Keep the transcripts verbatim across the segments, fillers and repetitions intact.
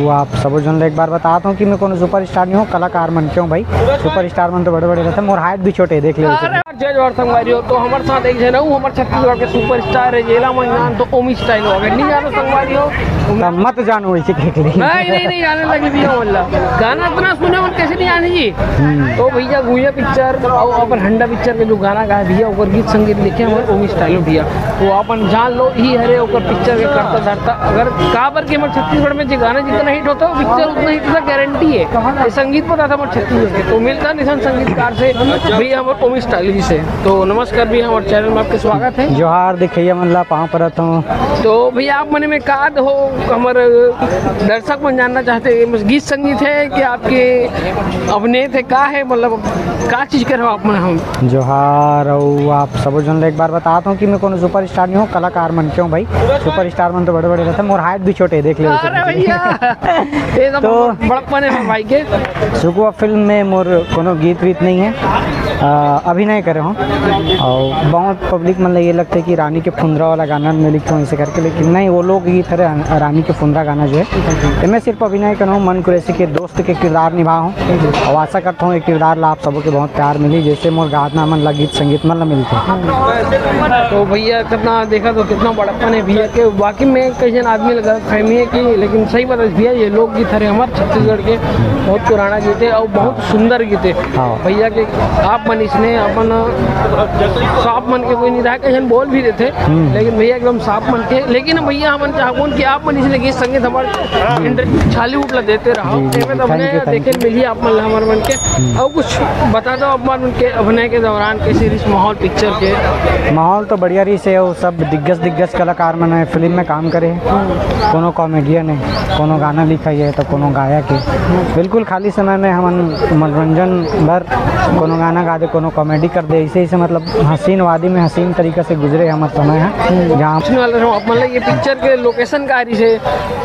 तो आप सबो झन ला एक बार बतात हूँ कि मैं कोनो सुपरस्टार नहीं हूँ, कलाकार मन क्यों भाई, सुपरस्टार मन तो बड़े-बड़े रहते, मोर हाइट भी छोटे, देख ले। अरे यार, जय जोहार संगवारी हो, तो हमर साथ एक झन अउ हमर छत्तीसगढ़ के सुपरस्टार है, जेला मन जान तो ओमी स्टाइल हो, अगर नहीं जानो संगवारी हो, तब मत जानो वैसे देख ले। नहीं, नहीं, नहीं, जाने लगे भैया, बोल रहा। गाना इतना सुने, मन कैसे नहीं जाने जी? हम्म। तो भैया, गुइया पिक्चर अउ अपन हंडा पिक्चर के जो गाना गाए भैया, ओकर गीत संगीत लिखे हमर ओमी स्टाइल हो भैया। तो अपन जान लो, ई हरे ओकर पिक्चर के करता धरता। अगर काबर के हमर छत्तीसगढ़ में जे गाना जितना हिट होता है, वो पिक्चर उतना हिट होता, गारंटी है। ये संगीत पता था हमर छत्तीसगढ़ के, तो मिलता निशान संगीतकार से भी हमर ओमी स्टाइल जी से। तो नमस्कार भी, हमर चैनल में आपके स्वागत है। जोहार दिखैया मन ला पाँव परत हूँ। तो भैया, आप मने में का हो, हमर दर्शक मन जानना चाहते हैं, बस गीत संगीत है कि आपके अभिनेत है, का है, मतलब का चीज कर हो आप मन हम? जोहार, अउ आप सबो झन ला एक बार बतात हूँ कि मैं कोनो सुपरस्टार नहीं हूँ, कलाकार मन क्यों भाई, सुपरस्टार मन तो बड़े-बड़े रहते, मोर हाइट भी छोटे, देख ले। अरे भैया, ये तो तो बहुत बड़प्पन है भाई के। सुकुआ फिल्म में मोर कोनो गीत वीत नहीं है, अ, अभिनय करे हूँ। और बहुत पब्लिक मन ला ये लगता है कि रानी के फुंदरा वाला गाना में लिखता हूँ इसे करके, लेकिन नहीं, वो लोग गीत हरे रानी के फुंदरा गाना जो है। तो मैं सिर्फ अभिनय कर रहा हूँ, मन कुरैशी के दोस्त के किरदार निभा हूँ, और आशा करता हूँ ये किरदार ला आप सबो के बहुत प्यार मिली, जैसे मोर गाना मन ला, गीत संगीत मन ला मिलते। तो भैया, कितना देखा तो कितना बड़प्पन है भैया के, बाकी मैं कई जन आदमी ला गलत फहमी है कि, लेकिन सही बात है भैया, ये लोकगीत हरे हमर छत्तीसगढ़ के बहुत पुराना गीत है और बहुत सुंदर गीत है। हाँ। भैया के आप मन इसने अपन साफ मन के कोई नहीं रहा, कई जन बोल भी देते, हम्म। लेकिन भैया एकदम साफ मन के। लेकिन भैया, हमन चाहबोन कि आप मन इसने गीत संगीत हमर इंडस्ट्री छाली उठला देते रहो। जी, जी, एमे जी, तो thank you, हमने thank देखे you। मिली आप मन ला, हमर मन के। हम्म। और कुछ बता दो, अपन उनके अभिनय के दौरान कैसे रहिस माहौल पिक्चर के? माहौल तो बढ़िया रहिस हे, वो सब दिग्गज, दिग्गज कलाकार मन हे, फिल्म में काम करे हे। कोनो कॉमेडियन हे, कोनो गाना लिखाई हे, तो कोनो गायक हे। बिल्कुल खाली समय में हमन मनोरंजन भर कोनो गाना गा दे, कोनो कॉमेडी कर दे, ऐसे, ऐसे मतलब हसीन वादी में हसीन तरीका से गुजरे हमर समय हे। जहाँ सुनने वाले रहो, आप मतलब ये पिक्चर के लोकेशन का रहिस हे,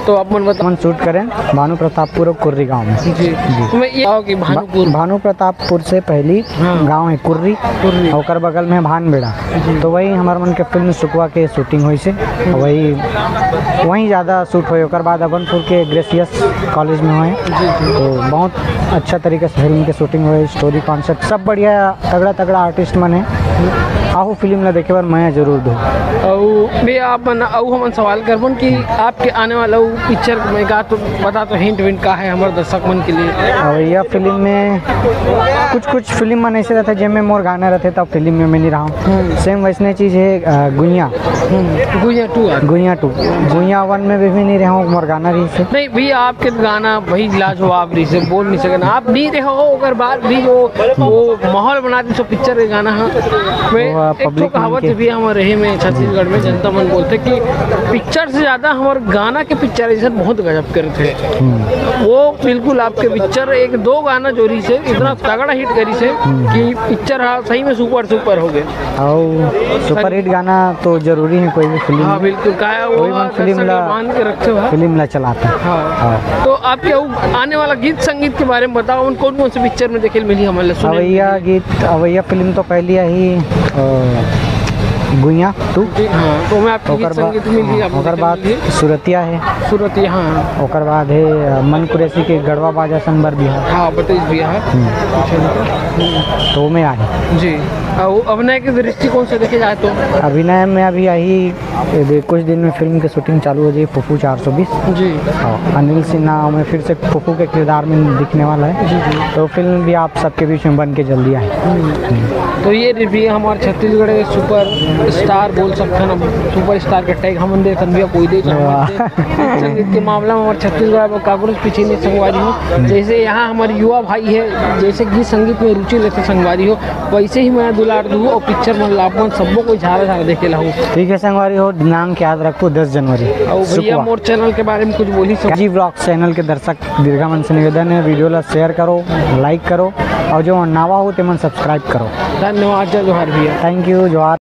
तो आप मन बताओ। हमन शूट करें भानु प्रतापपुर और कुर्री गांव में। जी। जी। तो मैं ये आओ कि भानुपुर। भा-, भानु प्रतापपुर से पहली हाँ। गांव है कुर्री, कुर्री। ओकर बगल में भानबेड़ा। जी। तो वही हमार मन के फिल्म सुकवा के शूटिंग होइस हे। हम्म। वही, वहीं ज़्यादा शूट होए। ओकर बाद अभनपुर के ग्रेसियस कॉलेज में होए। जी, जी। तो बहुत अच्छा तरीके से फिल्म के शूटिंग होए, स्टोरी कॉन्सेप्ट सब बढ़िया, तगड़ा, तगड़ा आर्टिस्ट मन हे। आहू फिल्म ला देखे बर मया जरूर दो। अउ भैया, आप मन, अउ हमन सवाल करबन कि आपके आने वाला वो पिक्चर में का तो बता तो, हिंट विंट का है हमारे दर्शक मन के लिए? अवैया फिल्म में कुछ कुछ फिल्म मन ऐसे रहते जेमे मोर गाना रहते, तब फिल्म में मैं नहीं रहा हूँ। हम्म। सेम वैसने चीज है, अ, गुइया। हम्म, गुइया टू है। गुइया टू। गुइया वन में भी, भी नहीं रहा हूँ, मोर गाना रहिस हे। नहीं भैया, आपके गाना भाई लाजवाब रहिस हे, बोल नहीं सकना। आप नहीं रहे हो, ओकर बाद भी वो, वो माहौल बना दी सो पिक्चर के गाना। हाँ, मैं वो, एक ठो पब्लिक मन कहावत के। भी हमारे रहे में छत्तीसगढ़ में जनता मन बोलते कि पिक्चर से ज्यादा हमारे गाना के पिक्चराइजेशन बहुत गजब करते हैं। हम्म। वो बिल्कुल आपके पिक्चर एक दो गाना जो रहिस हे, इतना तगड़ा हिट करिस हे हम्म। कि पिक्चर हा सही में सुपर सुपर हो गए। अउ सुपरहिट गाना तो जरूरी है कोई भी फिल्म हाँ, में। बिल्कुल। काहे वो कोई भी फिल्म दर्शक ला, मान के रखते हो, हाँ। फिल्म ला चलाते हैं। हाँ। हाँ। तो आपके उ-, आने वाला गीत संगीत के बारे में बताओ, उन कौन कौन से पिक्चर में देखे मिली हमारे सुने अवैया मिली? गीत, अवैया फिल्म तो पहली आई, अ, गुइया टू। जी, हाँ, तो मैं आपके गीत ओकर बा-, संगीत में भी हाँ, आपको ओकर देखे बाद मिली। सुरतिया है। सुरतिया, हाँ। ओकर बाद है, अ, मन कुरैशी के गढ़वा बाजा संबर बिहार। हाँ, बताइए भैया, हाँ। हम्म। अच्छा, हम्म। तो मैं आई। जी। अ, वो अभिनय के दृष्टिकोण से देखे जाए तो? अभिनय में अभी यही, ये दे-, कुछ दिन में फिल्म की शूटिंग चालू हो जाएगी, फुफू चार सौ बीस। जी। हाँ, अनिल सिन्हा में फिर से फुफू के किरदार में दिखने वाला है। जी, जी। तो फिल्म भी आप सबके बीच में बन के जल्दी आए। हम्म। तो ये रही हमारे छत्तीसगढ़ के सुपर स्टार बोल सकते हैं ना, सुपर स्टार के टैग हमन देथन भैया, कोई दे वाह। संगीत के मामला में हमारे छत्तीसगढ़ में कांग्रेस पीछे नहीं संगवारी हो। जैसे यहाँ हमारे युवा भाई है, जैसे गीत संगीत में रुचि लेते संगवारी हो, वैसे ही मैं दुलार दूँ और पिक्चर मन ला आप मन सबको कोई झारा झारा देखे लाऊँ। ठीक है संगवारी हो, दिनांक याद रखो, दस जनवरी, और भैया सुकवा। मोर चैनल के बारे में कुछ बोली सब। जी ब्लॉग चैनल के दर्शक दीर्घा मन से निवेदन है, वीडियो ला शेयर करो, लाइक करो, और जो नवा हो ते मन सब्सक्राइब करो। धन्यवाद, जय जोहार भैया। थैंक यू, जोहार।